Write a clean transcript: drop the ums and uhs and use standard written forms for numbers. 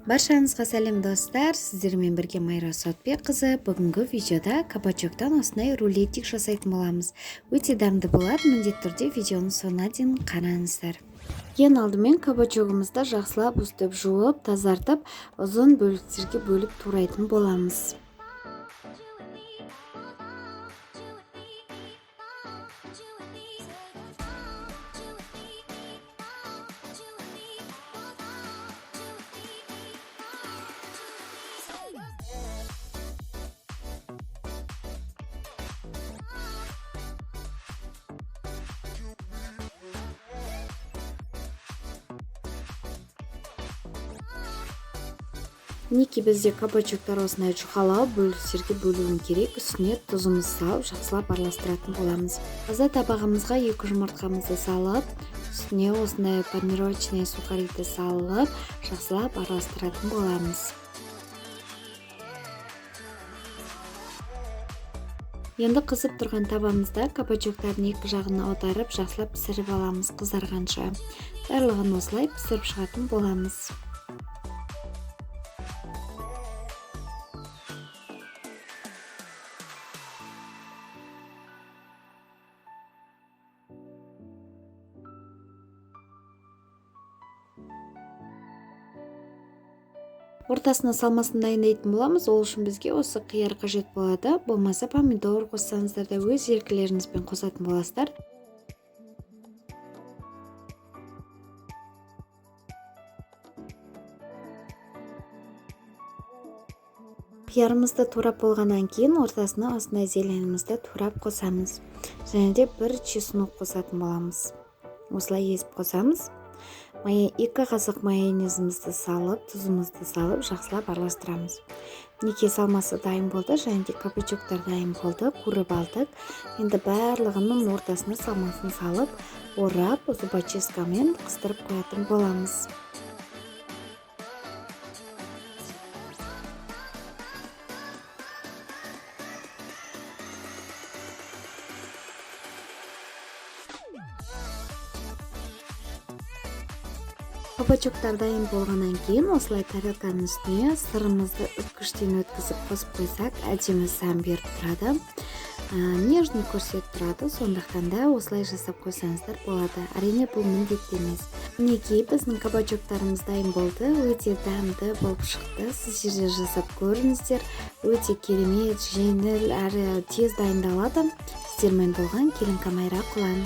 Баршаңызға сәлем, достар! Сіздермен бірге Майра Сотбекқызы. Бүгінгі видеода кабачоктан осындай рулетик жасайтын боламыз. Өте дәмді болады, міндетті түрде видеоның соңына дейін қараңыздар. Ең алдымен кабачогымызды жақсылап өстіп жуып, тазартып, ұзын бөліктерге бөліп турайтын боламыз. Мінекей, бізде кабачоктар осындай жұқалау бөліктерге бөлуім керек. Үстіне тұзымызды салып, жақсылап араластыратын боламыз. Таза табағымызға 2 жұмыртқамызды салып, үстіне осындай панировочный сухариді салып, жақсылап араластыратын боламыз. Енді қызып тұрған табамызда кабачоктардың екі жағын аударып, жақсылап пісіріп аламыз қызарғанша. Барлығын осылай пісіріп шығатын боламыз. Ортасына салмасын дайындайтын боламыз. Ол үшін бізге осы қияр қажет болады. Болмаса помидор қоссаңыздар да өз еркілеріңізбен қосатын боласыздар. Қиярымызды турап болғаннан кейін ортасына осындай зеленімізді турап қосамыз. Және де бір чеснок қосатын боламыз. Осылай езіп қосамыз. 2 қасық майонезімізді салып, тұзымызды салып, жақсылап араластырамыз. Мінекей, салмасы дайын болды, және де кабачоктар дайын болды, қуырып алдық. Енді барлығының ортасына салмасын салып, орап, зубочисткамен қыстырып қоятын боламыз. Кабачоктар дайын болғаннан кейін осылай тарелканың үстіне сырымызды үккіштен өткізіп қосып қойсақ, әдемі сән беріп тұрады. Нежный көрсетіп тұрады, сондықтан да осылай жасап қойсаңыздар болады. Әрине, бұл міндетті емес. Мінекей, біздің кабачоктарымыз дайын болды, өте дәмді болып шықты. Сіздер де жасап көріңіздер, өте керемет, жеңіл әрі тез дайындалады. Сіздермен болған Келінка Майра Құлан.